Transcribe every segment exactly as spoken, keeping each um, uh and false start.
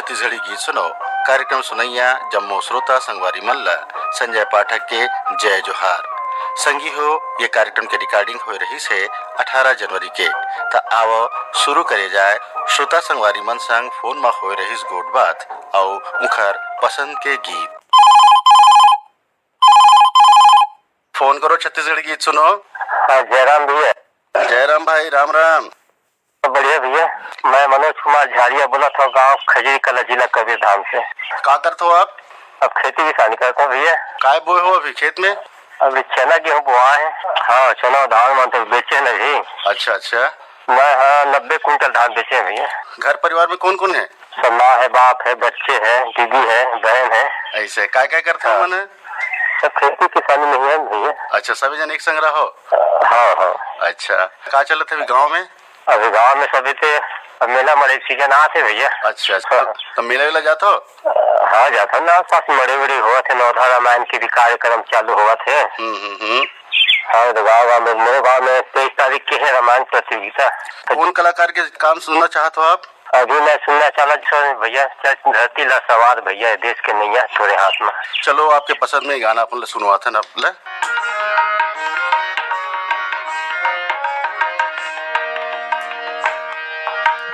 छत्तीसगढ़ी गीत सुनो कार्यक्रम सुनइया जम्मो श्रोता संगवारी मन ल संजय पाठक के जय जोहार। संगी हो, ये कार्यक्रम के recording होए रहिस हे अठारह जनवरी के। त आवो शुरू करे जाए श्रोता संगवारी मन संग फोन म होए रहिस गोठ बात अउ उंखर पसंद के गीत। फोन करो छत्तीसगढ़ी गीत सुनो। हाँ, जयराम भैया। जयराम भाई, राम राम। बढ़िया भैया, मैं मनोज कुमार झारिया बोलत हँव, गाँव खजरी कला, जिला कबीरधाम से। का करत हो आप? अब खेती किसानी करत हँव भैया। काय बोए हो अभी खेत में? अभी चना गेहूँ बोआ है। हाँ, चना धान मन तो बेचे नहीं। अच्छा, अच्छा। मैं, हाँ, नब्बे कुंटल धान बेचे हैं भैया। घर परिवार में कौन कौन है? सब माँ है, बाप है, बच्चे हैं, दीदी है, बहन है। ऐसे काय काय करते हो हाँ। मने? सब खेती किसानी में ही है भैया। अच्छा, सभी जन एक संग रहो? हाँ, हाँ। अच्छा, का चलत है अभी गाँव में? अभी गाँव में सभी थे, अब मेला मड़ई सीजन आत हे भैया। अच्छा, अच्छा। हाँ। तो, तो मेला वेला जात हो? हाँ, जात हँव ना, आसपास मड़ई वड़ई होवत हे, नवधा रामायण के भी कार्यक्रम चालू होवत हे। हम्म, हम्म, हम्म। हाँ, तो गाँव, गाँव में, मोरे गाँव में तेईस तारीख के हे रामायण प्रतियोगिता। तो कौन कलाकार के काम सुनना चाहत हो आप? अभी मैं सुनना चाहत हँव भैया, चल धरती ला सवार भैया, देश के नैया तोरे हाथ में। चलो, आपके पसंद में गाना अपन ला सुनवाथन आप ला।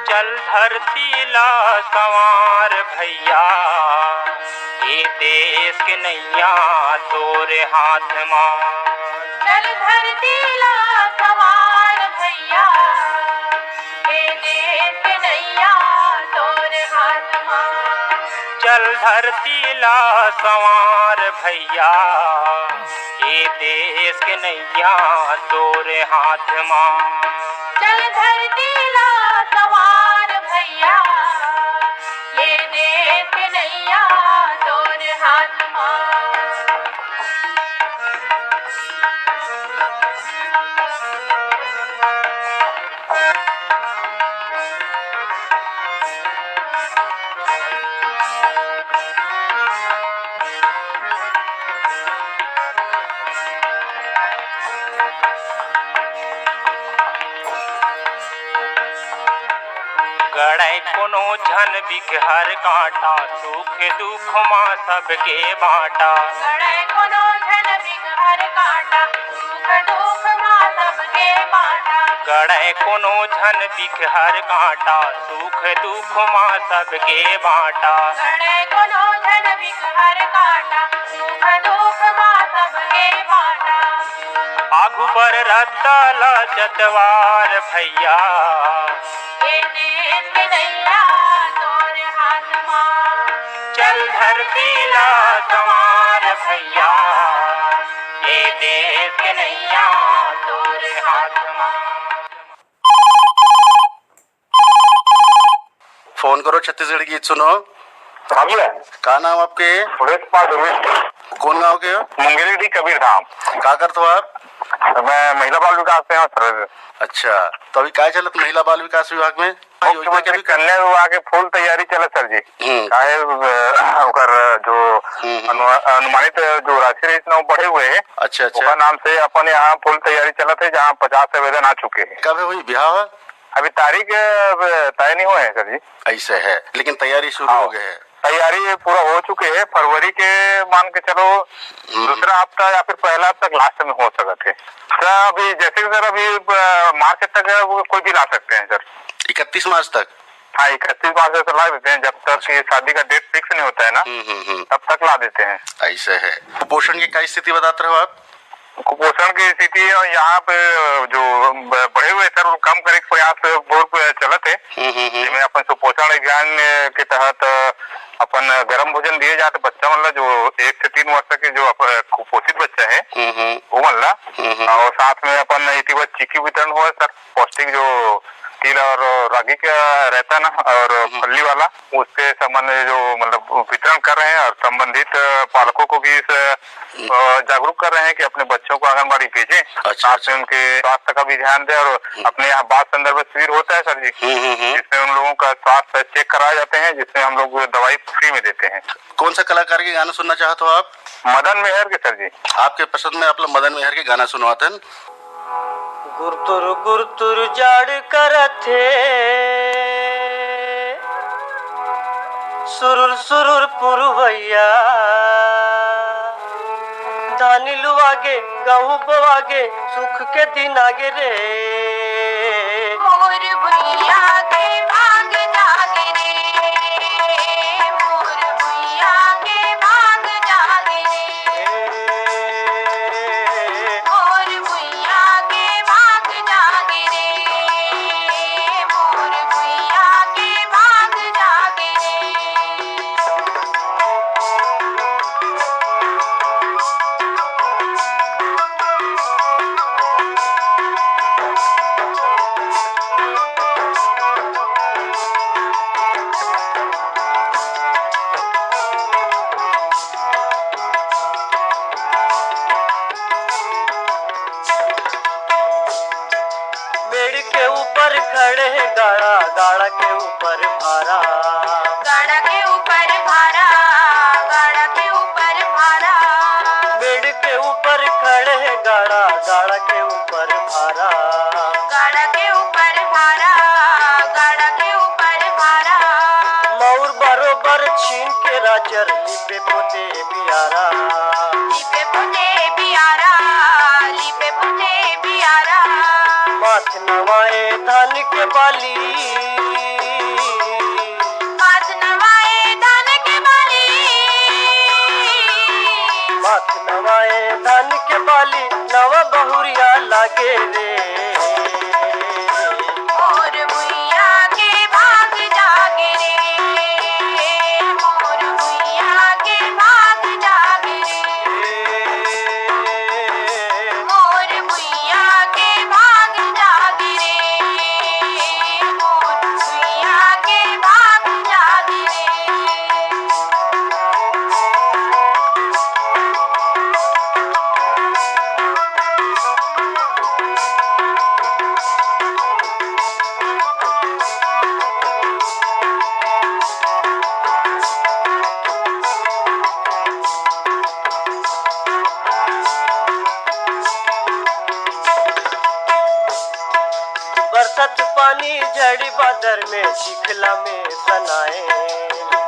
चल धरती ला संवार भैया, ये देश के नैया तोरे हाथ मा। चल धरती ला संवार भैया, ये देश के नैया तोरे हाथ मा। चल धरती ला संवार भैया, ये देश के नैया तोरे हाथ मा। चल धरती ला संवार भैया, ये देश के नैया तोरे हाथ मा। गड़े कोनो झन बिक हर काँटा, सुख दुख मा सबके बाँटा। गड़े कोनो झन बिक हर काँटा, सुख दुख मा सबके बाँटा। गड़े कोनो झन बिक हर काँटा, सुख दुख मा सबके बाँटा। गड़े कोनो झन बिक हर काँटा, सुख दुख मा सबके बाँटा। आगू बर रद्दा ला चतवार भैया। ये देश के नैया तोरे हाथ मा। चल धरती ला संवार भैया, ये देश के नैया तोरे हाथ मा। फोन करो छत्तीसगढ़ी गीत सुनो। हाँ भैया। का नाम आपके? सुरेश कुमार दुबे। कौन गांव के हो? मुंगेली डी कबीर धाम। का करत हो आप? मैं महिला बाल विकास में हूँ सर। अच्छा, तो अभी काय चलत महिला बाल विकास विभाग में? योजना मुख्यमंत्री के भी कन्या विवाह के फुल तैयारी चलत सर जी। हम्म। काहे, अ, ओकर जो हम्म, हम्म। अनु-, अनुमानित जो राशि रहिस ना, वो बढ़े हुए है। अच्छा, अच्छा। ओकर नाम से अपन यहाँ फुल तैयारी चलत है, जहाँ पचास आवेदन आ चुके हैं। कब है वही ब्याह? अभी तारीख, अ, तय नहीं हुए हैं सर जी। ऐसे है, लेकिन तैयारी शुरू हाँ। हो गए है। तैयारी पूरा हो चुके है। फरवरी के मान के चलो हम्म। दूसरा हफ्ता या फिर पहला हफ्ता लास्ट में हो सकत है। सर, अभी जैसे कि सर, अभी, अ, मार्च तक है, वो कोई भी ला सकते हैं सर। इकतीस मार्च तक? हाँ, इकतीस मार्च तक ला देते हैं, जब तक ये शादी का डेट फिक्स नहीं होता है ना, हम्म, हम्म, हम्म। तब तक ला देते हैं। ऐसे है। कुपोषण की क्या स्थिति बताते रहो आप? कुपोषण की स्थिति है, और यहाँ पे जो ब-, बढ़े हुए सर, वो कम करे के प्रयास बहुत चलत है। हम्म, हम्म, हम्म। जिसमें अपन सुपोषण अभियान के तहत अपन गरम भोजन दिए जाते बच्चा मन ला, जो एक से तीन वर्ष के जो अप-, कुपोषित बच्चा है, हम्म, हम्म। वो मन ला। हम्म, हम्म। और साथ में अपन इति बार चिक्की वितरण हुआ सर, पौष्टिक जो तिल और रागी का रहता ना, और हम्म। फल्ली वाला, उसके संबंध में जो मतलब वितरण कर रहे हैं और संबंधित पालकों को भी इस, अ, जागरूक कर रहे हैं कि अपने बच्चों को आंगनबाड़ी भेजें, अच्छा, साथ अच्छा। में उनके स्वास्थ्य का भी ध्यान दें और हम्म। अपने यहाँ बाल संदर्भ शिविर होता है सर जी, हम्म, हम्म, हम्म। जिसमें उन लोगों का स्वास्थ्य चेक कराए जाते हैं, जिसमें हम लोग दवाई फ्री में देते हैं। कौन सा कलाकार के गाना सुनना चाहते हो आप? मदन मेहर के सर जी। आपके पसंद में आप लोग मदन मेहर के गाना सुनवाते हैं। गुरतुर गुरतुर जाड़ करत हे, सुरुर सुरुर पुरवैया, धानी लुआगे, गहूं बोआगे, सुख के दिन आगे रे। मोर भुइयां के भाग जागे रे, मोर भुइयां के भाग जागे रे। मोर भुइयां के भाग जागे रे, मोर भुइयां के भाग जागे रे। मेड़ के ऊपर खड़े हे गाड़ा, गाड़ा के ऊपर भारा। गाड़ा के ऊपर भारा, गाड़ा के ऊपर भारा। मेड़ के ऊपर खड़े हे गाड़ा, गाड़ा के ऊपर भारा। गाड़ा के ऊपर भारा, गाड़ा के ऊपर भारा। मउर बरोबर छीन के राचर, लिपे पोते बियारा। लिपे पोते बियारा, लिपे पोते बियारा। माथ नवाए धान के बाली। माथ नवाए धान के बाली। माथ नवाए धान के बाली, नवा बहुरिया लागे रे। मोर भुइयां के भाग जागे रे, मोर भुइयां के भाग जागे रे। मोर भुइयां के भाग जागे रे, मोर भुइयां के भाग जागे रे। बरसत पानी झड़ी बादर में चिखला में सनाए।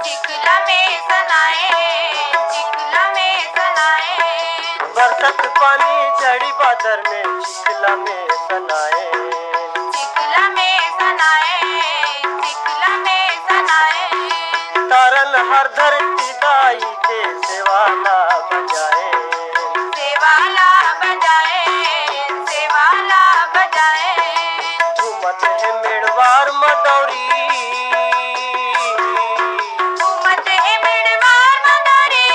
चिखला में सनाए, चिखला में सनाए। बरसत पानी झड़ी बादर में चिखला में सनाए। चिखला में सनाए, चिखला में सनाए। तारन हर धरती दाई के सेवाला बजाए। सेवाला बजाए, सेवाला बजाए। झूमत हे मेड़वार मदौरी। झूमत हे मेड़वार मदौरी।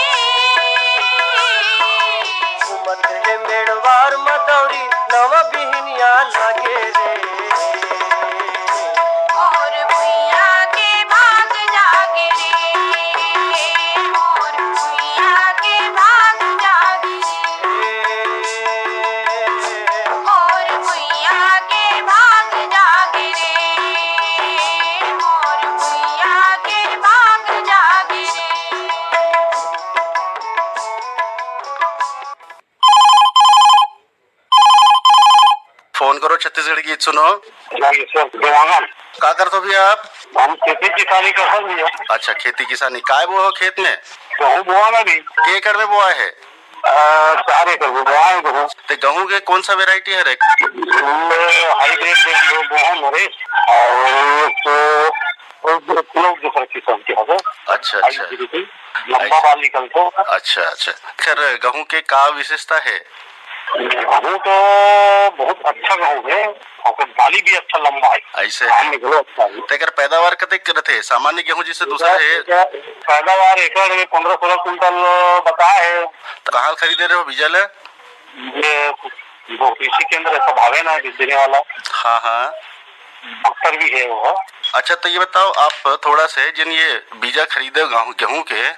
घूमत हे मेड़वार मदौरी, नवा बिहनिया लागे रे। मोर भुइयां के भाग जागे रे, मोर भुइयां के भाग जागे रे। मोर भुइयां के भाग जागे रे, मोर भुइयां के भाग जागे रे। फोन करो छत्तीसगढ़ी गीत सुनो। भाई सर, देवांगन। का करत हो भैया आप? हम खेती किसानी करत हन भैया। अच्छा, खेती किसानी। काय बोए हो खेत में? गेहूं बोआ ना भी। के एकड़ में बोआ है? अ, चार एकड़ में बोआ है गेहूं। ते गेहूं के कौन सा variety है रे? ये हाइब्रिड जो गेहूं है रे, और एक, एक, एक दूसरा किस्म के हवे। अच्छा, अच्छा। हाइब्रिड लंबा ऐसे। बाल निकलते हैं। अच्छा, अच्छा। खैर, गेहूं के का विशेषता है? गेहूं तो बहुत अच्छा गेहूं है, ओकर बाली भी अच्छा लंबा है। ऐसे है। धान निकलो अच्छा है। तो एकर पैदावार कतेक रथे? सामान्य गेहूं जैसे दूसरा है। एकर पैदावार एकड़ में पन्द्रह सोलह कुंटल बताए है। तो कहाँ खरीदे रहे हो बीजा ले? ये जो कृषि केंद्र है सब हवे ना, बीज देने वाला। हाँ, हाँ। डॉक्टर भी है वो। अच्छा, तो ये बताओ आप थोड़ा से, जिन ये बीजा खरीदे हो गेहूं, गेहूं के,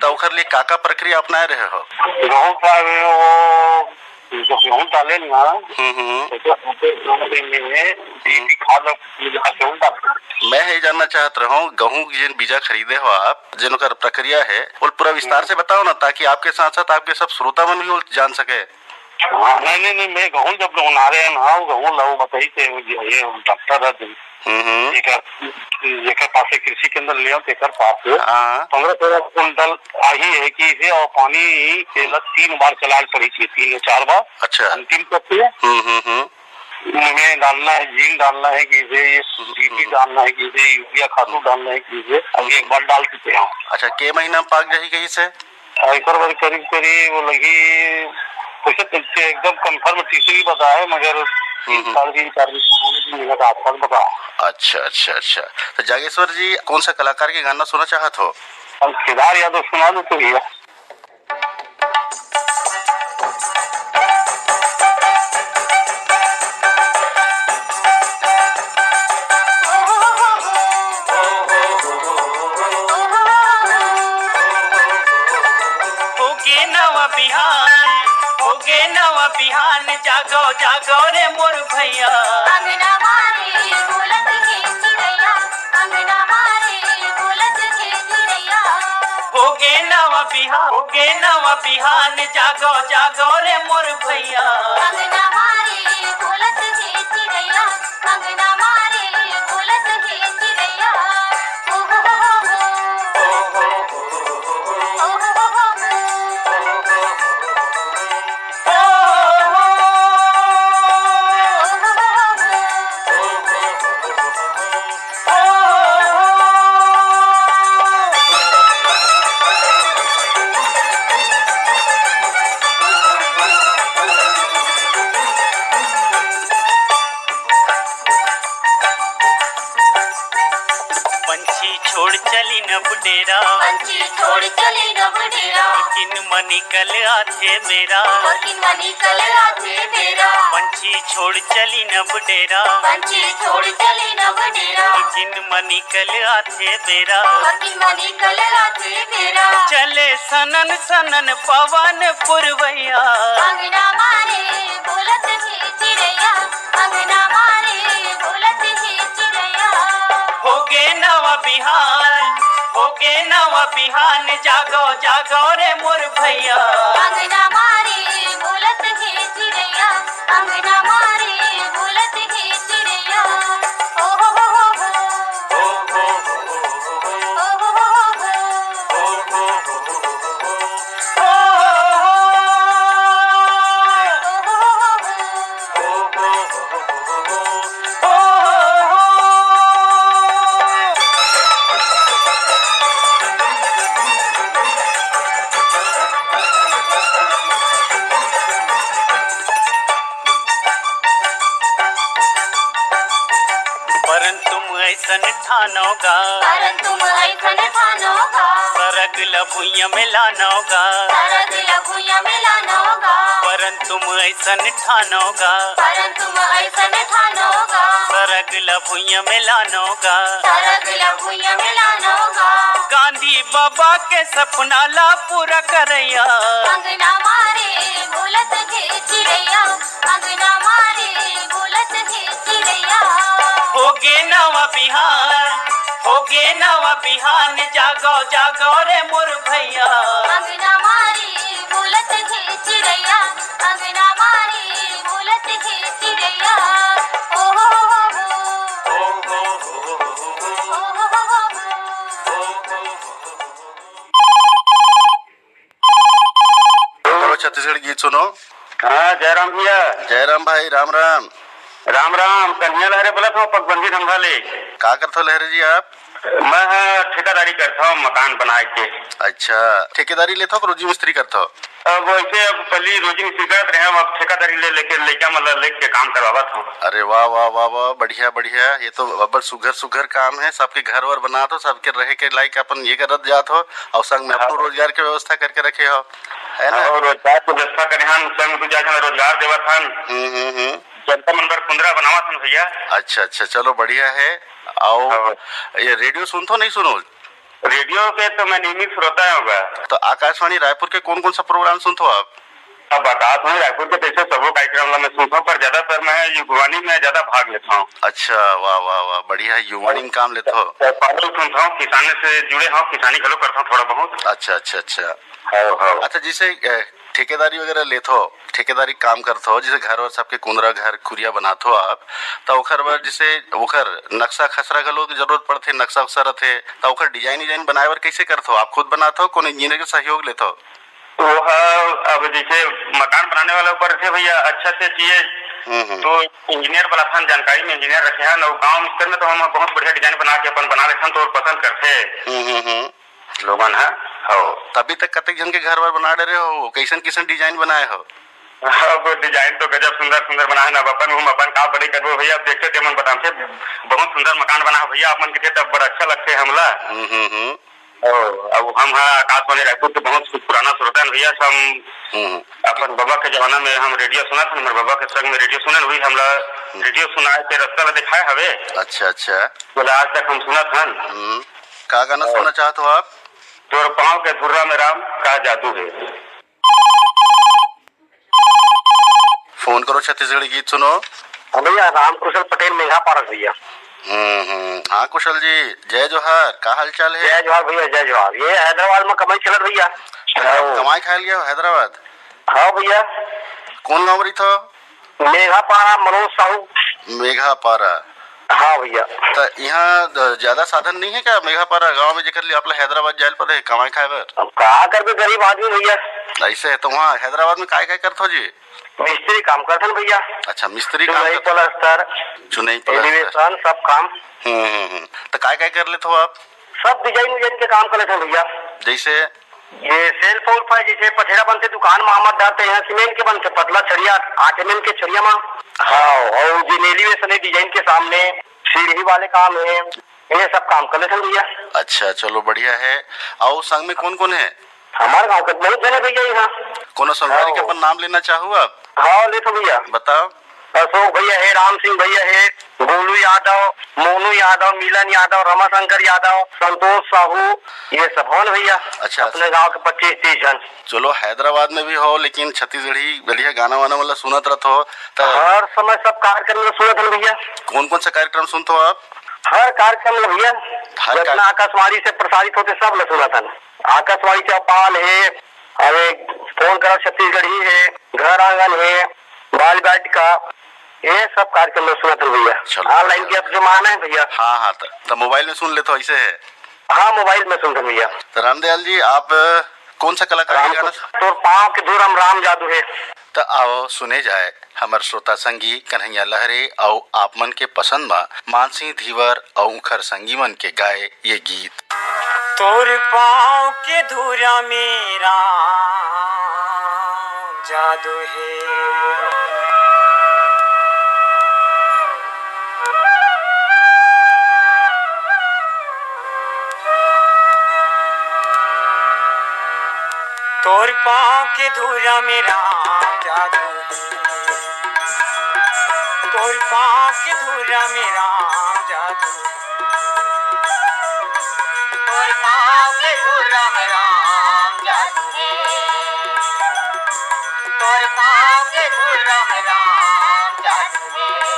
तो ओकर लिए का का प्रक्रिया अपनाए रहे हो? गेहूं का वो जो गेहूं डाले ना, हम्म, हम्म। तो दो तीन दिन में डीएपी खाद और गेहूं डालते हैं। मैं ये जानना चाहत रहा हूँ, गेहूं की जिन बीजा खरीदे हो आप, जिन ओकर प्रक्रिया है, वो पूरा विस्तार हम्म। से बताओ ना, ताकि आपके साथ साथ आपके सब श्रोता मन भी वो जान सके। हाँ, नहीं, नहीं, नहीं, मैं गहूं जब ओनारे हन, हाँ, गहूं ला वो बताइस, ये डॉक्टर है, हम्म, हम्म। जेकर, जेकर पास से कृषि केंद्र ले आऊं, तेकर पास से। हाँ। पंद्रह सोलह कुंटल आही है कि इसे, और पानी तेला तीन बार चलाए पड़ी थी, तीन या चार बार। अच्छा। अंतिम तक से। हम्म, हम्म, हम्म। में डालना है, जिंक डालना है कि इसे, ये हम्म, डीएपी हम्म। डालना है कि इसे, यूरिया खातू हम्म। डालना है कि इसे, अब हम्म। एक बार डाल चुके हैं। अच्छा, के महीना में पाक जाही कहीं से? और एक बार करीब करीब वो लगी, कुछ तो एकदम कंफर्म तीसरी बता है, मगर हम्म, हम्म। साढ़े तीन, चार महीने के आसपास बता है। अच्छा, अच्छा, अच्छा। तो जागेश्वर जी, कौन सा कलाकार के गाना सुनना चाहत हो? हम केदार यादव सुना दो तो भैया। होगे नवा बिहान, होगे नवा बिहान, जागो, जागो रे मोर भैया। अंगना मारे बोलत हे चिड़ैया, अंगना मारे बोलत हे चिड़ैया। होगे नवा बिहान, होगे नवा बिहान, जागो, जागो रे मोर भैया। अंगना मारे बोलत हे चिड़ैया, अंगना मारे बोलत हे चिड़ैया। ओ हो हो हो हो। ओ हो हो हो हो। पंछी छोड़ चली न बुडेरा, पंछी छोड़ चली न बुडेरा। किन मनी कल आथे बेरा, किन मनी कल आथे बेरा। पंछी छोड़ चली न बुडेरा, पंछी छोड़ चली न बुडेरा। किन मनी कल आथे बेरा, किन मनी कल आथे बेरा। चले सनन सनन पवन पुरवैया। अंगना मारे बोलत हे चिड़ैया, अंगना मारे बोलत हे चिड़ैया। होगे नवा बिहान, होगे नवा बिहान, जागो, जागो रे मोर भैया। अंगना मारे बोलत हे चिड़ैया, अंगना मारे बोलत हे चिड़ैया। ओ हो हो हो हो। ओ हो हो हो हो। ओ हो हो हो हो। परन तुम ऐसन ठानो गा, परन तुम ऐसन ठानो गा। सरग ल भुइयां में लानो गा, सरग ल भुइयां में लानो गा। परन तुम ऐसन ठानो गा, परन तुम ऐसन ठानो गा। सरग ल भुइयां में लानो गा, सरग ल भुइयां में लानो गा। गांधी बाबा के सपना ला पूरा करैया। अंगना मारे बोलत हे चिड़ैया, अंगना मारे बोलत हे चिड़ैया। होगे नवा बिहान, होगे नवा बिहान, जागो, जागो रे मोर भैया। अंगना मारे बोलत हे चिड़ैया, अंगना मारे बोलत हे चिड़ैया। ओ हो हो हो। ओ हो हो हो। ओ हो हो हो। करो छत्तीसगढ़ गीत सुनो। हाँ, जयराम भैया। जयराम भाई, राम राम। राम राम, कन्हैया लहरे बोलत हूँ, पगबंदी धंधा ले। का करथो लहरे जी आप? मैं ह ठेकेदारी करथो मकान बनाए के। अच्छा, ठेकेदारी लेथो कि रोजी मिस्त्री करथो? अब वैसे अब पहली रोजी मिस्त्री करत रहे, अब ठेकेदारी ले लेके लइका मन ला लेके काम करवावत हूँ। अरे वाह, वाह, वाह, वाह, बढ़िया, बढ़िया। ये तो अब्बड़ सुघर, सुघर काम है। सबके घर वर बनात हो, सबके रहे के लायक अपन ये करत जात हो, और संग में अपनो हाँ। रोजगार के व्यवस्था करके रखे हो, है ना? और रोजगार के व्यवस्था करे हन, संग दू चार झन रोजगार देवत हन। हम्म, हम्म, हम्म। जनता मन बर कुंदरा बनावत हन भैया। अच्छा, अच्छा, चलो बढ़िया है। आओ, हाँ। ये रेडियो सुनथो नहीं सुनो? रेडियो के तो मैं नियमित श्रोता हूँ बा। तो आकाशवाणी रायपुर के कौन कौन सा प्रोग्राम सुनथो आप? अब आकाशवाणी रायपुर के तो ऐसे सबो कार्यक्रम ला मैं सुनता हूँ, पर ज्यादातर मैं युगवाणी में ज्यादा भाग लेता हूँ। अच्छा, वाह, वाह, वाह, बढ़िया है, युगवाणी में काम लेथो। तो पागल सुनता हूँ, किसाने से जुड़े हूँ, किसानी घलो करता हूँ थोड़ा बहुत। अच्छा, अच्छा, अच्छा। हाँ, हाँ। अच्छा, जैसे, अ, ठेकेदारी वगैरह लेथो, ठेकेदारी काम करथो, जैसे घर वर सबके कुंदरा घर कुरिया बनाथो आप, त ओखर बर जैसे ओखर नक्शा खसरा घलो के जरूरत पड़थे, नक्शा उक्सा रथे, त ओखर डिजाइन विजाइन बनाए बर कैसे करथो? आप खुद बनाथो, कोनो इंजीनियर के सहयोग लेथो? वो ह, अब जैसे मकान बनाने वाला ऊपर से भैया, अच्छा से चाहिए हम्म, हम्म। तो इंजीनियर वाला थान जानकारी में इंजीनियर रखे हैं, और गांव स्तर में तो हम बहुत बढ़िया डिजाइन बना के अपन बना लेथन, तो पसंद करथे हम्म, हम्म, हम्म। लोगन ह। हो। तभी तक कतेक झन के घर वर बना डरे हो, कैसन कैसन डिजाइन बनाए हो? अब डिजाइन तो गजब सुंदर सुंदर बना है ना, अब अपन हम अपन का बड़े करबो भैया, अब देखते ते मन बताथे, बहुत सुंदर मकान बना है भैया, आप मन के तब बड़ा अच्छा लगथे हमला। हम्म, हम्म, हम्म। ओ, अब हम हा आकाशवाणी रायपुर के बहुत पुराना श्रोता हन भैया, हम हम्म, हम्म। अपन बाबा के जमाना में हम रेडियो सुनत हन, हमर बाबा के संग में रेडियो सुनन, वही हमला रेडियो सुनाए के रास्ता ला दिखाए हवे। अच्छा, अच्छा। बोले आज तक हम सुनत हन। हम्म। का गाना ओ। सुनना चाहत हो आप? तोर पाँव के धुर्रा में राम, का जादू है। फोन करो छत्तीसगढ़ी गीत सुनो। हाँ भैया, रामकुशल पटेल मेघा पारस भैया। हम्म, हम्म। हाँ कुशल जी, जय जोहार, का हाल चाल है? जय जोहार भैया, जय जोहार। ये हैदराबाद में कमाई चलत भैया। अच्छा, हाँ। कमाई खाए लिया हैदराबाद? हाँ भैया। कौन गाँव रही था? मेघा पारा, मनोज साहू। मेघा पारा। हाँ भैया। त यहाँ द-, ज्यादा साधन नहीं है क्या मेघा पारा गाँव में, जेकर लिए आप ला हैदराबाद जाए ल पड़े कमाई खाए बर? अब का करबे, गरीब आदमी भैया। ऐसे है तो वहाँ हैदराबाद में काय काय करत हो जी? मिस्त्री काम करथन भैया। अच्छा, मिस्त्री काम चुनई करथन। प्लास्टर, चुनई प्लास्टर। एलिवेशन, सब काम। हम्म, हम्म, हम्म। त काय काय कर लेत हो आप? सब डिजाइन उजाइन के काम कर लेथन भैया। जैसे? ये सेल्फ उल्फ है, जैसे पथेरा बनथे दुकान में, हमर डालते हैं सीमेंट के बनथे पतला छड़िया, आठ एम एम के छड़िया में। हाँ, और जे एलिवेशन है डिजाइन के सामने, सीढ़ी वाले काम है, ये सब काम कर लेथन भैया। अच्छा, चलो बढ़िया है। और संग में कौन कौन है? हमारे गांव के बहुत जने भैया यहाँ। कोनो संगवारी के हाँ। अपन नाम लेना चाहू आप? हाँ, ले तो भैया। बताओ। अशोक भैया है, राम सिंह भैया है, गोलू यादव, मोनू यादव, मिलन यादव, रमाशंकर यादव, संतोष साहू, ये सब हो ना भैया। अच्छा। अपने गांव के पच्चीस तीस जन। चलो, हैदराबाद में भी हो, लेकिन छत्तीसगढ़ी बढ़िया गाना वाना वाला सुनत रहत हो, त हर समय सब कार्यक्रम में सुनत हन भैया। कौन कौन सा कार्यक्रम सुनत हो आप? हर कार्यक्रम में भैया, हर जितना का- आकाशवाणी से प्रसारित होते, सब ल सुनत हन। आकाशवाणी चौपाल है, अरे फोन करो छत्तीसगढ़ी है, घर आंगन है, बाल बाटिका, ये सब कार्यक्रम में सुनत हन भैया। चलो। ऑनलाइन के अब जमाना है भैया। हाँ, हाँ, त, त मोबाइल में सुन लेत हो, ऐसे है? हाँ, मोबाइल में सुनत हन भैया। त रामदयाल जी, आप, अ, कौन सा कलाकार के राम, गाना? तोर पाँव के धुर्रा में राम जादू है। त आओ सुने जाए हमर श्रोता संगी कन्हैया लहरे अउ आप मन के पसंद म मानसी धीवर अउ उंखर संगी मन के गाए ये गीत। तोर पाँव के धुरा में राम जादू हे। तोर पाँव के धुरा में राम जादू हे। तोर पाँव के धुरा में राम जादू हे। तोर पाँव के धुरा में राम जादू हे। तोर पाँव के धुरा में राम जादू हे।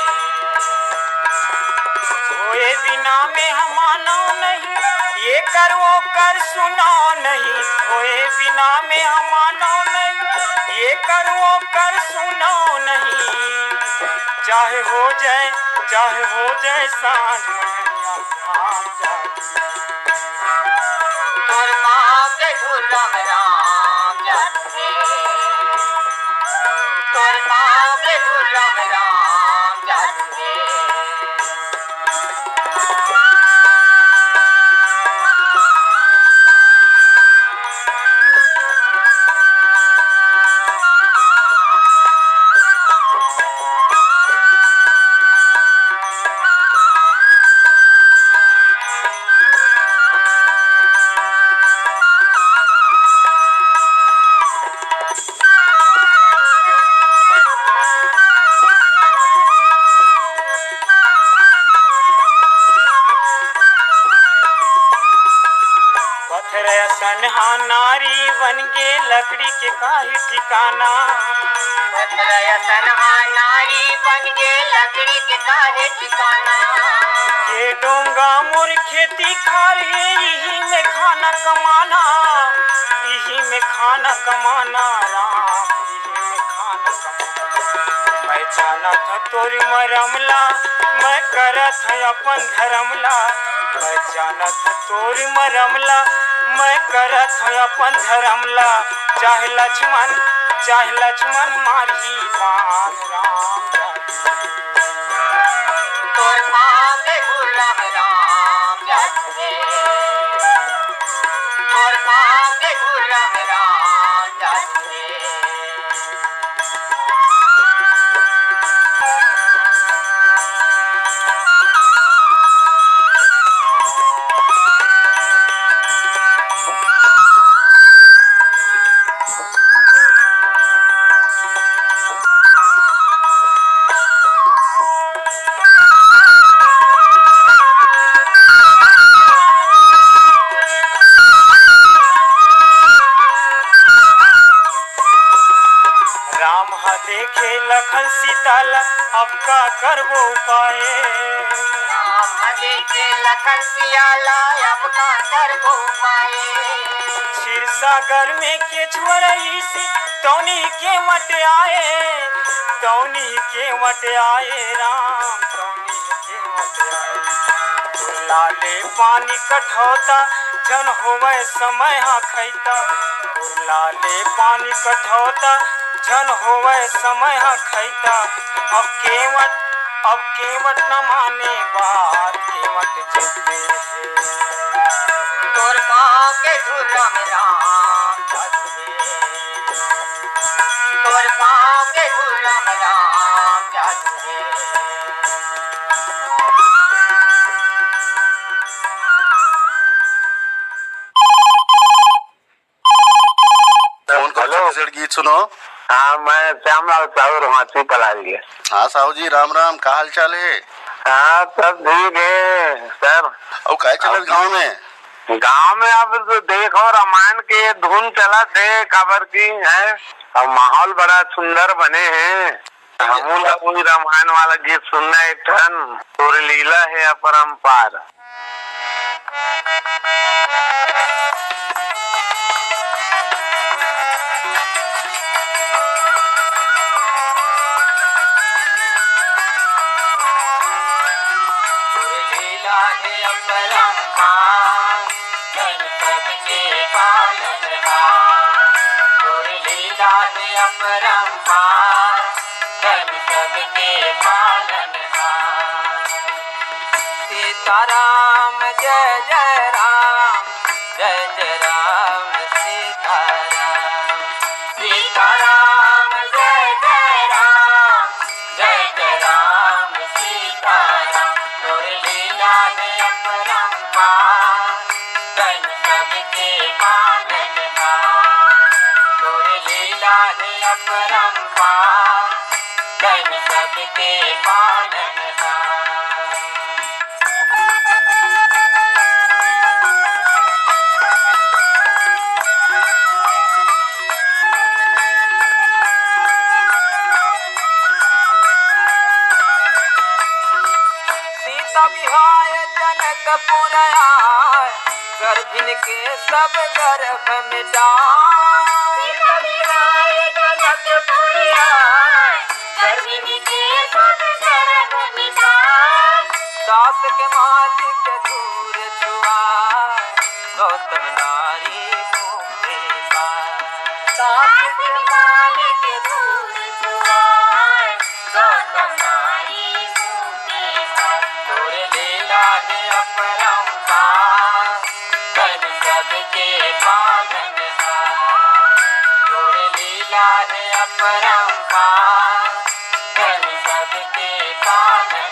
होए बिना में हम मानव नहीं, ये कर वो कर सुनाव नहीं। होए बिना में हम मानव नहीं, ये कर वो कर सुनाव नहीं। चाहे हो जाए, चाहे हो जाए सांझ मंझनिया राम जादू। तोर पाँव के धुरा में राम जादू हे। तोर पाँव के धुरा में राम जादू हे। पत्थर असन हा नारी बन गे, लकड़ी के काहे ठिकाना। पत्थर असन हा नारी बन गे लकड़ी के काहे ठिकाना। ये डोंगा मोर खेती खार हे, इही में खाना कमाना, इही में खाना कमाना राम, इही में खाना कमाना। मैं जानत हँव तोर मरम ला, मैं करत हँव अपन धरम ला। मैं जानत हँव तोर मरम ला, मैं करत हँव अपन धरम ला। चाहे लक्ष्मण, चाहे लक्ष्मण मारही बाण राम जाने। तोर पाँव के धूल राम जाने। तोर पाँव के धूल राम जाने। राम ह देखे लखन सीता ला, अब का करबो उपाय। राम ह देखे लखन सियाला, अब का करबो उपाय। क्षीर सागर में केछुआ रहिस, तौनी के वट आए, तौनी के वट आए राम, तौनी के वट आए। लाले पानी कठौता, झन होवय समय ह खैता। लाले पानी कठौता, झन होवय समय ह खैता। अब केवट, अब केवट न माने बात, केवट जिद्दी हे। तोर पाँव के धूल राम राम जाने। तोर पाँव के धूल राम राम जाने। फोन कर हेलो। छत्तीसगढ़ गीत सुनो। हाँ, मैं श्यामलाल साहू, रोहाची पलारी के। हाँ साहू जी, राम राम, का हाल चाल हे? हाँ, सब ठीक हे सर। अउ काय चलत अब गाँव में? गाँव में अब तो देखो, रामायण के धुन चलत हे, काबर की हे, अब माहौल बड़ा सुंदर बने हे। हमू ला वही रामायण वाला गीत सुनना एक ठन, तोर लीला हे अपरंपार। लीला हे अपरंपार, तैं सबके पालनहार। तोर लीला हे अपरंपार, तैं सबके पालनहार। सीताराम जय जय राम, जय जय राम सीताराम। सीताराम जय जय राम, जय जय राम सीताराम। तोर लीला हे अपरंपार, तैं सबके पालनहार। तोर लीला हे अपरंपार, तैं सबके पालनहार। सीता बिहाय जनकपुर आय, गर्भिन के सब गर्भ मिटाय। सीता बिहाय जनकपुर आय, गर्भिन के सब गर्भ मिटाय। दास के मालिक धूर छुआय, गौतम नारी मुक्ति पाय। दास के मालिक धूर छुआय, गौतम नारी मुक्ति पाय। तोर लीला हे अपरंपार, तैं सबके पालनहार। तोर लीला हे अपरंपार, तैं सबके पालनहार।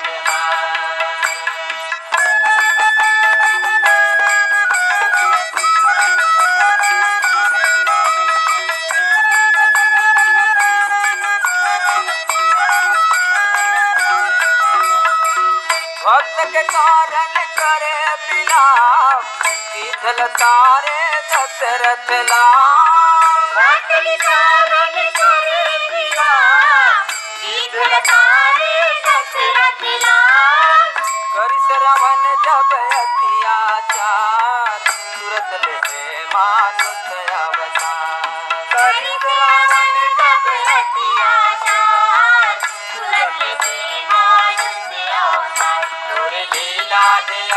भक्त के कारण करे बिलाप, गिद्ध ल तारे दशरथ लाल। भक्त के कारण करे बिलाप, गिद्ध ल तारे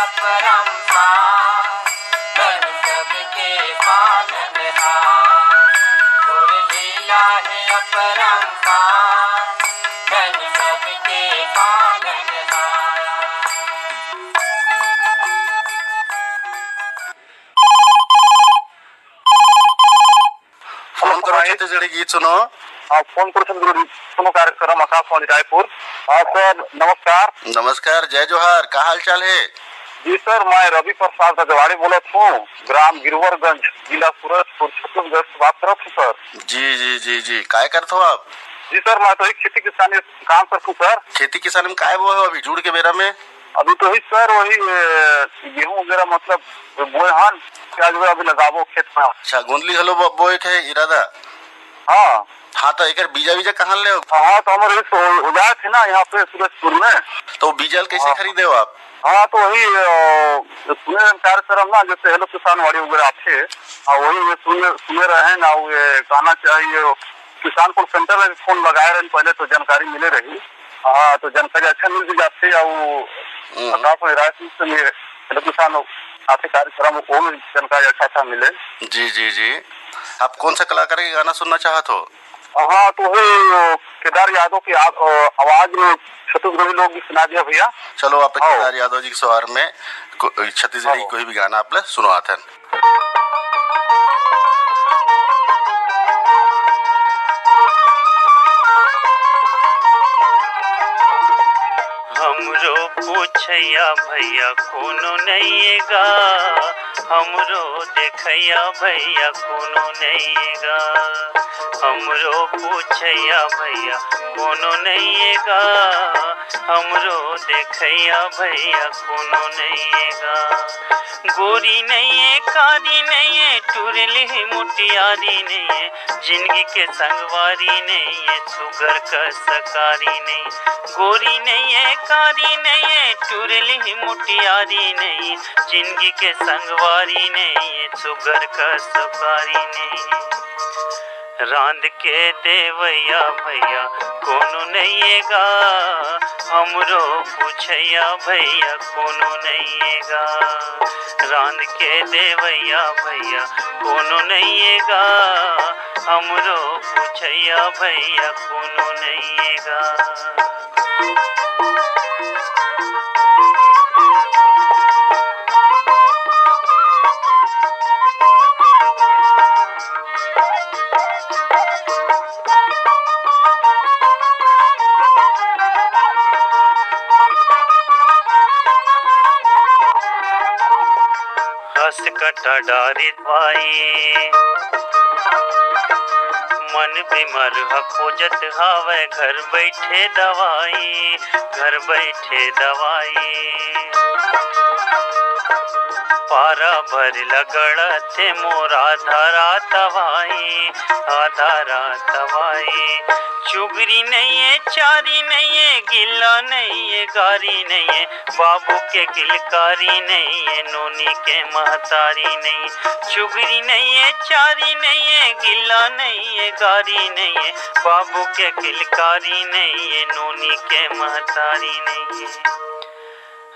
अपरंपार, तनु सबके पालनहार। तोर लीला हे अपरंपार, तनु सबके पालनहार। फोन करो भाई। छत्तीसगढ़ी गीत सुनो। हाँ, फोन करो छत्तीसगढ़ी गीत सुनो कार्यक्रम आकाशवाणी रायपुर। हाँ सर, नमस्कार। नमस्कार, जय जोहार, का हाल चाल हे? जी सर, मैं रवि प्रसाद रजवाड़े बोलत हूँ, ग्राम गिरवरगंज, जिला सूरजपुर, छत्तीसगढ़ से बात करत हूँ सर। जी, जी, जी, जी, काय करत हो आप? जी सर, मैं तो एक खेती किसानी काम करत हूँ सर। खेती किसानी में काय बोए हो अभी जूड़ के बेरा में? अभी तो ही सर वही, ए, गेहूं वगैरह मतलब बोए हन, प्याज वगैरह अभी लगाबो खेत में। अच्छा, गोंदली घलो बो-, बोए के इरादा? हाँ। हाँ, तो एकर बीजा वीजा कहाँ ले हो? हाँ, तो हमारे इस हो, हो जाए थे ना यहाँ पे सूरजपुर में। तो बीजा ल कैसे हाँ। खरीदे हो आप? हाँ, तो वही, अ, सुने रहे कार्यक्रम ना, जैसे हेलो किसान वाड़ी वगैरह आथे, हाँ, वही ये सुने, सुने रहे ना, वो ये गाना चाहिए, किसान कॉल सेंटर में भी फोन लगाए रहे, पहले तो जानकारी मिले रही। हाँ, तो जानकारी अच्छा मिल भी जाती है, वो हम्म। आकाशवाणी रायपुर से ये हेलो किसान आथे कार्यक्रम, वो भी जानकारी अच्छा अच्छा मिले। जी, जी, जी। आप कौन सा कलाकार के गाना सुनना चाहत हो? हाँ, तो वही, अ, केदार यादव की आ-, अ, आवाज में छत्तीसगढ़ी लोकगीत सुना दिया भैया। चलो, आप हाँ। केदार यादव जी के स्वर में को-, छत्तीसगढ़ी हाँ। कोई भी गाना आप ले सुनवात हन। हमरो पूछैया भैया कोनो नइये गा, हमरो देखैया भैया कोनो नइये गा, हमरो पूछैया भैया कोनो नइये गा, हमरो देखैया भैया कोनो नइये गा। गोरी नइये, कारी नइये, टुरली मुटियारी नइये, जिंदगी के संगवारी नइये, सुगर कस कारी नइये। गोरी नइये, कारी नइये, टुरली मुटियारी नइये, जिंदगी के संगवारी नइये, सुगर कस कारी नइये। रांध के देवैया भैया कोनो नइये गा, हमरो पूछैया भैया कोनो नइये गा। रांध के देवैया भैया कोनो नइये गा, हमरो पूछैया भैया कोनो नइये गा। हस कटा डारित भाई, मन बिमर ह खोजत हावय घर बइठे दवाई, घर बइठे दवाई। पारा भर लगड़त हे मोर आधा रात भाई, आधा रात भाई। चुगरी नइये, चारी नइये, गिल्ला नइये, गारी नइये, बाबू के किलकारी नइये, नोनी के महतारी नइये। चुगरी नइये, चारी नइये, गिल्ला नइये, गारी नइये, बाबू के किलकारी नइये, नोनी के महतारी नइये।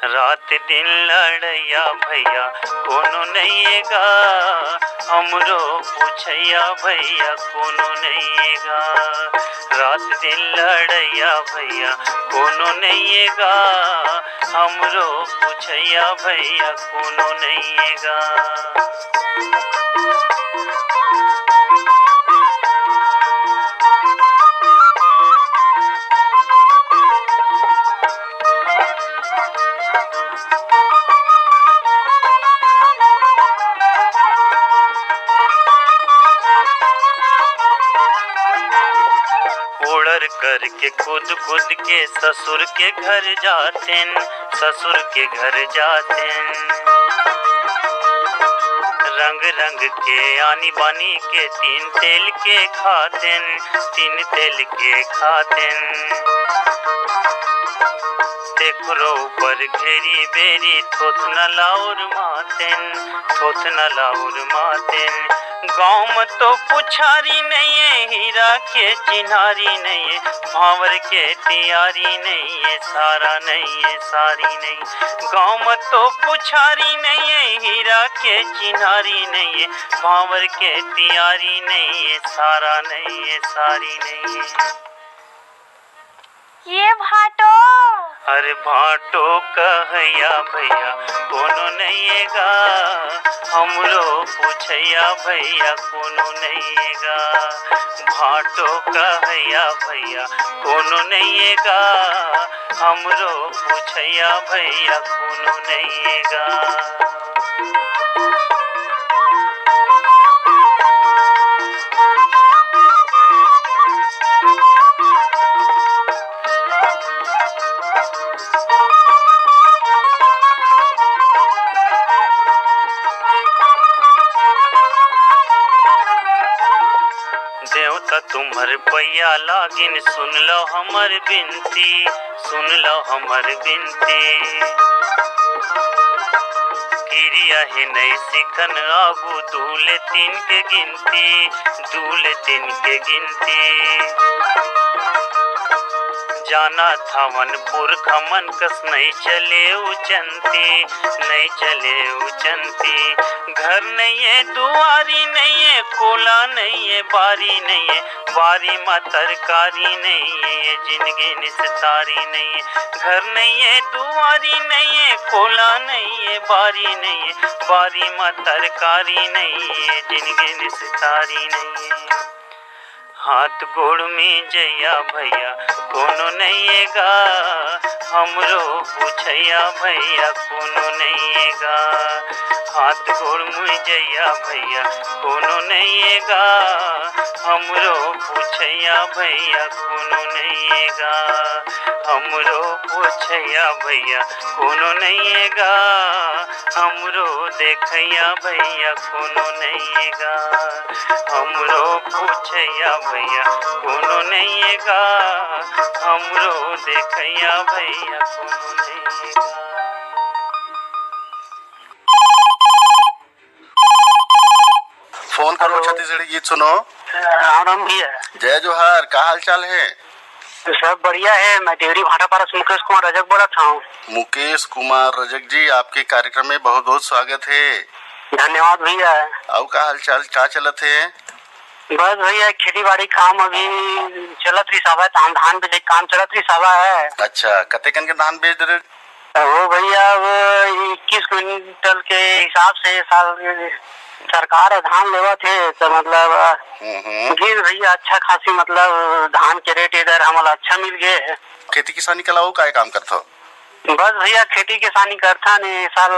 रात दिन लड़ैया भैया कोनो नइये गा, हमरो पूछैया भैया कोनो नइये गा। रात दिन लड़ैया भैया कोनो नइये गा, हमरो पूछैया भैया कोनो नइये गा। ओड़र करके कूद कूद के ससुर के घर जातेन, ससुर के घर जातेन। रंग रंग के आनी बानी के तीन तेल के खातेन, तीन तेल के खातेन। तेखरो ऊपर घेरी बेरी थोथना लाउर मातेन, थोथना लाउर मातेन। गाँव में तो पुछारी नहीं है, हीरा के चिन्हारी नहीं है, भांवर के तियारी नहीं है, सारा नहीं है, सारी नहीं। गाँव में तो पुछारी नहीं है, हीरा के चिन्हारी नहीं है, भांवर के तियारी नहीं है, सारा नहीं है, सारी नहीं है। ये भाटो। अरे भाटो कहया भैया कोनो नइएगा, हमरो पूछया भैया कोनो नइएगा। भाटो कहया भैया कोनो नइएगा, हमरो पूछया भैया कोनो नइएगा। देवता तुम्हर पैया लागिन, सुन लो हमर बिनती, सुन लो हमर बिनती। किरिया हे नई सिखन आगू, दू ले तीन के गिनती, दू ले तीन के गिनती। जाना थावन पुरखा मन कस नई चले उचंती, नई चले उचंती। घर नइए, दुआरी नइए, कोला नइए, बारी नइए, बारी म तरकारी नइए, जिनगी निस्तारी नइए। घर नइए, दुआरी नइए, कोला नइए, बारी नइए, बारी म तरकारी नइए, जिनगी निस्तारी नइए। हाथ गोड़ में जइया भैया कोनो नइएगा, हमरो पूछैया भैया कोनो नइएगा। हाथ गोड़ में जइया भैया कोनो नइएगा, हमरो पूछैया भैया कोनो नइएगा। हमरो पूछैया भैया कोनो नइएगा, हमरो देखैया भैया कोनो नइएगा। हमरो पूछैया भैया कोनो नइएगा, हमरो देखैया भैया कोनो नइएगा। फोन करो, हेलो। छत्तीसगढ़ी गीत सुनो। राम राम भैया। जय जोहार, का हाल चाल है? सब बढ़िया है। मैं देवरी भाटापारा से मुकेश कुमार रजक बोलत हूँ। मुकेश कुमार रजक जी, आपके कार्यक्रम में बहुत बहुत स्वागत है। धन्यवाद भैया। अउ का हाल चाल, का चलत है? बस भैया, खेती बाड़ी काम अभी चलत रही सब है, धान, धान बेचे काम चलत रही सब है। अच्छा, कतेकन के धान बेच दे रहे? वो भैया, वो इक्कीस क्विंटल के हिसाब से साल सरकार ह धान लेवत हे, तो मतलब हम्म, हम्म। गिर भैया अच्छा खासी, मतलब धान के रेट इधर हमला अच्छा मिल गए हे। खेती किसानी के अलावा काय काम करथो? बस भैया, खेती किसानी करथन। ए साल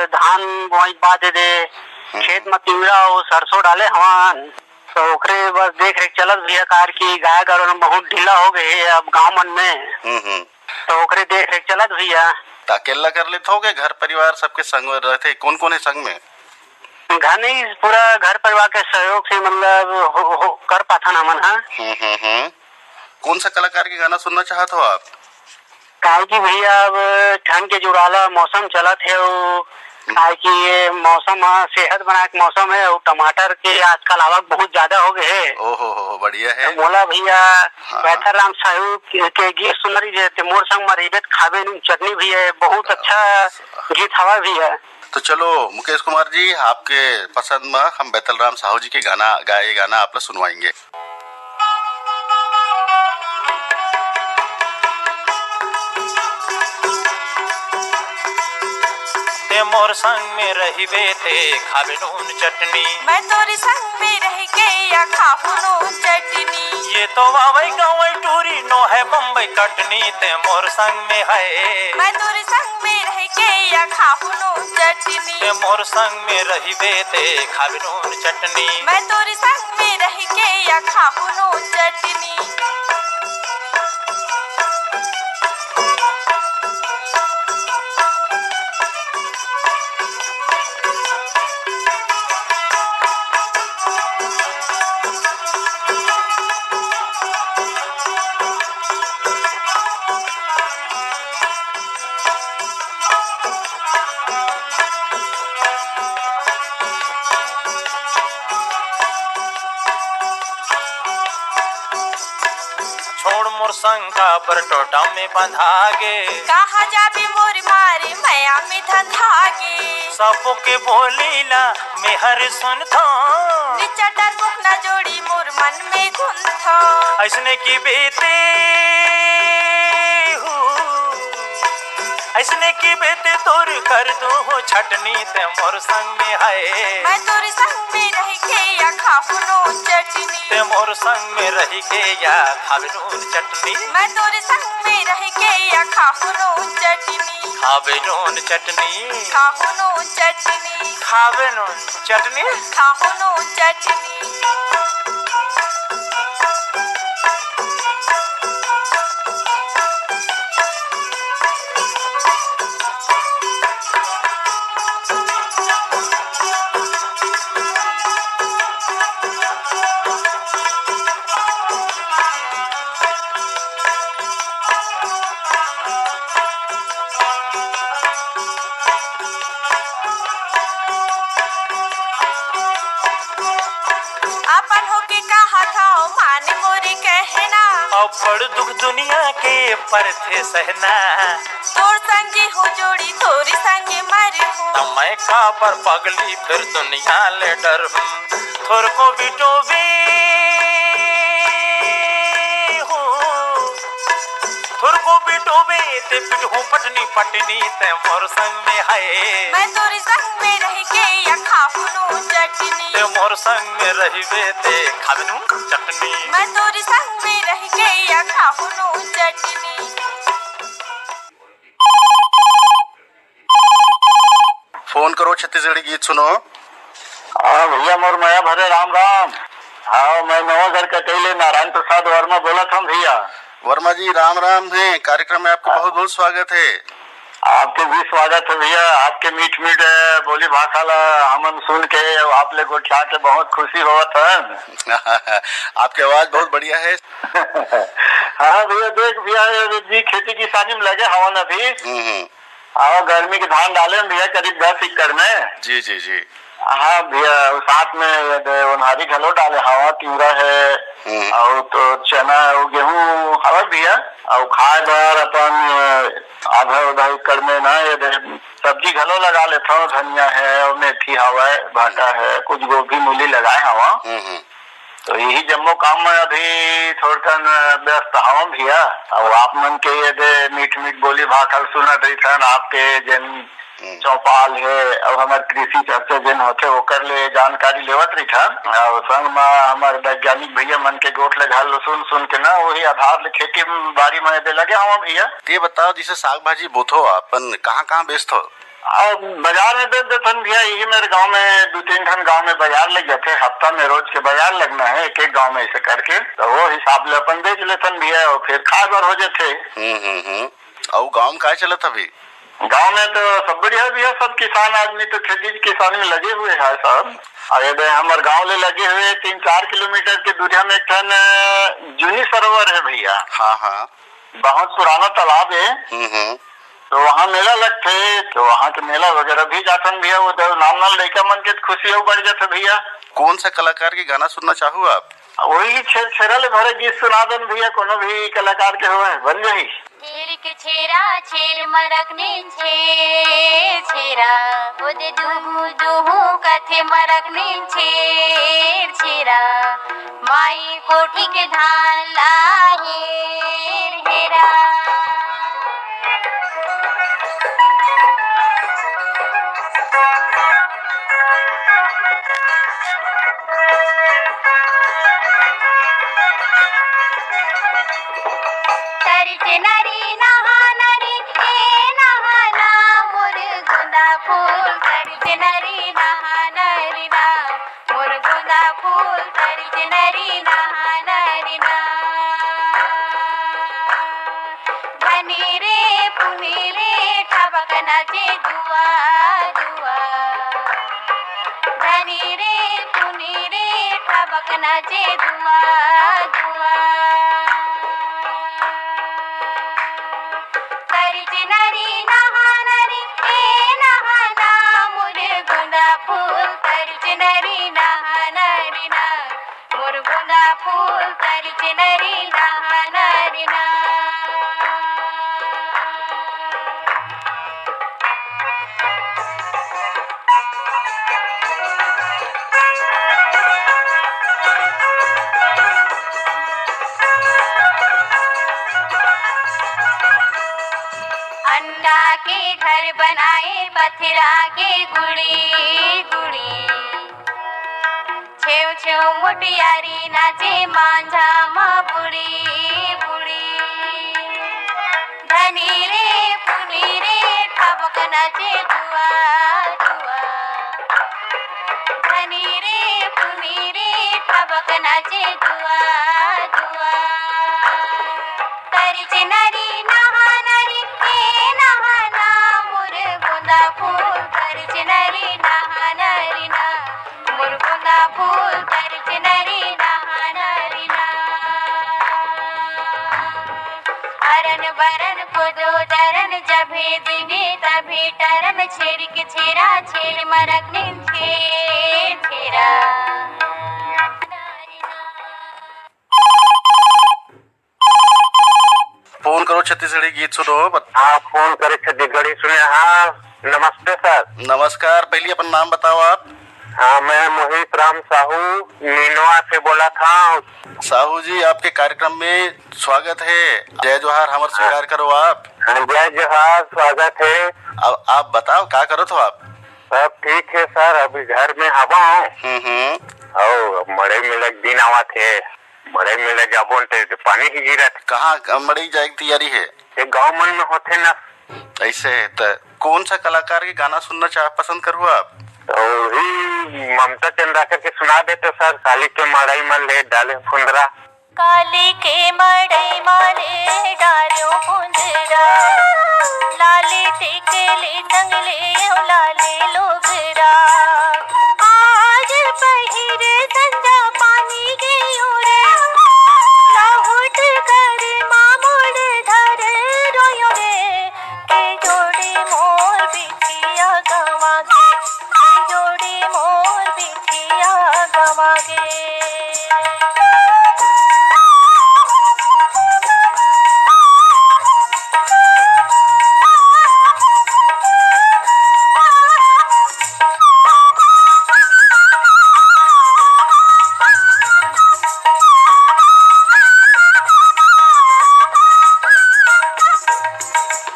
धान बोआई के बाद दे हम्म। खेत में तिवरा अउ सरसों डाले हवन, तो ओकरे बस देख रेख चलत भैया, कार की गाय गरु मन बहुत ढीला हो गए हे अब गांव मन में। हम्म, हम्म। तो ओकरे देख रेख चलत भैया। त अकेला कर लेथो के घर परिवार सबके संग रहथे? कौन कौन है संग में? घर नहीं, पूरा घर परिवार के सहयोग से मतलब हो, हो, कर पाथन हमन ह। हम्म, हम्म, हम्म। कौन सा कलाकार के गाना सुनना चाहत हो आप? काहे कि भैया अब ठंड के जुड़ाला मौसम चलत हे, अउ हम्म। काहे कि ये मौसम ह सेहत बनाए के मौसम हे, अउ टमाटर के आजकल आवक बहुत ज्यादा हो गए हे। ओहो हो, बढ़िया हे। तो मोला भैया हाँ। बेहतर राम साहू के, के गीत सुनरी जे ते मोर संग म रहिबे त खाबे नून चटनी भी है, बहुत अच्छा गीत हवा भी है। तो चलो मुकेश कुमार जी, आपके पसंद में हम बैतलराम साहू जी के गाना गाए, गाना आप लोग सुनवाएंगे। ते मोर संग में रहिबे ते खाबे नून चटनी। मैं तोरी संग में रह के या खाहू नून चटनी। ये तो वावई गवई टूरी नो है बम्बई कटनी, ते मोर संग में है। मैं तोरी संग में रह के या खाहू नून चटनी। ते मोर संग में रहिबे ते खाबे नून चटनी। मैं तोरी संग में रह के या खाहू नून चटनी। मोर संग काबर टोटा में बंधा गे। कहाँ जाबे मोर मारे मया में धंधा गे। सबो के बोली ला मेहर सुनथो। निच्चा डर मुख न जोड़ी मोर मन में घुंधो। अइसने की बेते हूँ, अइसने की बेते तोर कर दूँ हो छटनी, ते मोर संग में है। मैं तोर संग में रह के या खाहू नून चटनी। ते मोर संग में रह के या खावे नून चटनी। मैं तोर संग में रह के या खाहू नून चटनी। खावे नून चटनी। खाहू नून चटनी। खावे नून चटनी। खाहू नून चटनी। अपन होके कहत हव, मान मोरे कहना। अब्बड़ दुख दुनिया के परथे सहना। तोर संगी हो जोड़ी, तोरी संगे मरहूँ। त मैं काबर पगली फिर दुनिया ले डरहूँ। थोरको बिटोबे हो, थोरको बिटोबे ते पिटहूँ पटनी पटनी, ते मोर संग में है। मैं तोरी संग में रह के या खाहू नून चटनी। ते मोर संग में रहिबे ते खाबे नून चटनी। मैं तोरी संग में रह के या खाहू नून चटनी। फोन करो, छत्तीसगढ़ी गीत सुनो। हाँ भैया, मोर मया भरे राम राम। हाँ, मैं नवागढ़ कटेले नारायण प्रसाद वर्मा बोलत हूँ भैया। वर्मा जी, राम राम है। कार्यक्रम में आपका हाँ। बहुत बहुत स्वागत है। आपके भी स्वागत है भैया। आपके मीठ मीठ, अ, बोली भाखा ला हमन सुन के, आप ले गोठिया के बहुत खुशी होवत है। आपकी आवाज बहुत बढ़िया है। हाँ भैया, देख भैया, ये जी खेती किसानी में लगे हवन अभी। हम्म, हम्म। हाँ, गर्मी के धान डाले हन भैया, करीब दस एकड़ में। जी, जी, जी। हाँ भैया, अउ साथ में ये दे ओन्हारी घलो डाले हवा, तिवरा है, हम्म। अउ तो चना अउ गेहूं हवे भैया, अउ खाए बर अपन, अ, आधा उधा एकड़ में ना ये दे सब्जी घलो लगा लेथव, धनिया है अउ मेथी हवय, भाटा है, कुछ गोभी मूली लगाए हवा। हम्म, हम्म। तो यही जम्मो काम में अभी थोड़कन व्यस्त हवं भैया। अउ आप मन के ये दे मीठ मीठ बोली भाखा ल सुनत रहिथन, आपके जेन हम्म। चौपाल हे अउ हमर कृषि चर्चा जेन होथे ओकर ले जानकारी लेवत रहिथन। अउ संग म हमर वैज्ञानिक भैया मन के गोठ ले घलो सुन सुन के ना वही आधार ले खेती बाड़ी में ये दे लगे हवं भैया। ये बताओ, जैसे साग भाजी बोथो, अपन कहाँ कहाँ बेचथो? अब बाजार में बेच देथन भैया, यही मेरे गांव में दू तीन ठन गांव में बाजार लग जाथे, हफ्ता में रोज के बाजार लगना है एक एक गांव में, ऐसे करके तो वो हिसाब ले अपन बेच लेथन भैया, और फिर खाए बर हो जाथे। हम्म, हम्म, हम्म। अउ गांव में काय चलत अभी? गांव में तो सब बढ़िया भैया, सब किसान आदमी तो खेती किसानी में लगे हुए हैं सब। अरे बे, हमर गांव ले लगे हुए तीन चार किलोमीटर के दूरिया में एक ठन, अ, जूनी सरोवर है भैया। हाँ, हाँ। बहुत पुराना तालाब है। हम्म, हम्म। तो वहाँ मेला लगथे, तो वहाँ के मेला वगैरह भी जाथन भैया, वो तो नान नान लइका मन के खुशी अउ बढ़ जाथे भैया। कौन सा कलाकार के गाना सुनना चाहू आप? वही छेर छेरा ले भरे गीत सुना देन भैया, कोनो भी कलाकार के होवे, बन जाही। छेर के छेरा छेर मरक नीन छेर छेरा, ओदे दुहू दुहू कथे मरक नीन छेर छेरा। माई कोठी के धान ला हेर हेरा। तरिच नरी नहा नरी, ए नहाना मोर गोंदा फूल, तरिच नरी नहा नरी ना। मोर गोंदा फूल तरिच नरी नहा नरी ना। धनी रे पुनी रे ठबक नाचे दुआ दुआ। धनी रे पुनी रे ठबक नाचे दुआ दुआ। तरिच नरी नहा नरी, ए नहाना मोर गोंदा फूल तरिच नरी नहा नरी ना। मोर गोंदा फूल तरिच नरी नहा नरी ना। के घर बनाए पथरा के गुड़ी गुड़ी। छेव छेव मुटियारी नाचे मांझा मा बुड़ी बुड़ी। धनी रे पुनी रे ठबक नाचे दुआ दुआ। धनी रे पुनी रे ठबक नाचे दुआ दुआ। तरिच नरी नहा नरी, ए नहा ना मोर गोंदा फूल। तरिच नरी नहा नरी ना, मोर गोंदा फूल। तरिच नरी नहा नरी ना। अरन बरन कोदो दरन, जभे दिने तभे टरन, छेरिक छेरा छेर मरक निन छेर छेरा। फोन करो छत्तीसगढ़ी गीत सुनो, बत- हाँ, फोन करे छत्तीसगढ़ी सुने। हाँ, नमस्ते सर। नमस्कार, पहली अपन नाम बताओ आप। हाँ, मैं मोहित राम साहू नीनवा से बोला था। साहू जी, आपके कार्यक्रम में स्वागत है। जय जोहार हमर हाँ। स्वीकार करो आप। हाँ, जय जोहार, स्वागत है। अब आप बताओ, का करत हो आप? सब ठीक है सर, अभी घर में हवा हूँ। हम्म, हम्म। अउ मड़ई में लग दिन आवत है, मड़ई में ले जाबो न ते पानी ही गिरत। कहाँ मड़ई जाए की तैयारी है? ये गाँव मन में होथे ना। ऐसे है त कौन सा कलाकार के गाना सुनना चाह, पसंद करू आप? तो वही ममता चंद्राकर के सुना देते सर, काली के मड़ई में ले डाले फुंदरा। काली के मड़ई मा ले डाल्यो फुंदरा, लाली तेके ले संग ले लाले लोगरा। आज पहिर संजा पानी गयो रे, लहुट घर मा मोड़ धर रोयो रे। के जोड़ी मोर बिटिया गवा गे, के जोड़ी मोर बिटिया गवा गे।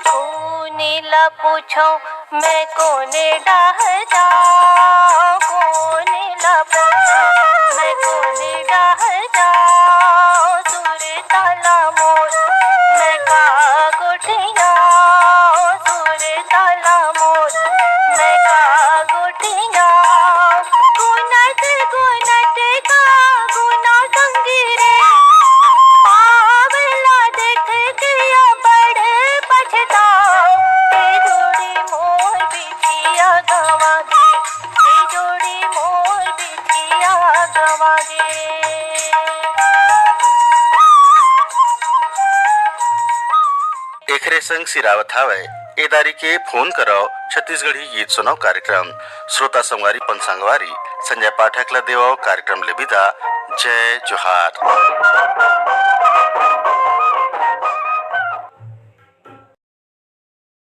कोने ला पूछो मैं कोने डाह जाओ, कोने ला पूछो मैं कोने डाह जाओ। सुर ताला मोर मैं का गोठिया, सुर ताला मोर मैं का गोठिया। गुनत गुनत का गुना संगी रे, पावला देख के बड़ पछताओ। के जोड़ी मोर बिटिया गवा गे, के जोड़ी मोर बिटिया गवा गे। एखरे संग सिरावत हावय ए दारी के फोन करव छत्तीसगढ़ी गीत सुनव कार्यक्रम। श्रोता संगवारी, पन संगवारी, संजय पाठक ल देवव कार्यक्रम ले विदा। जय जोहार।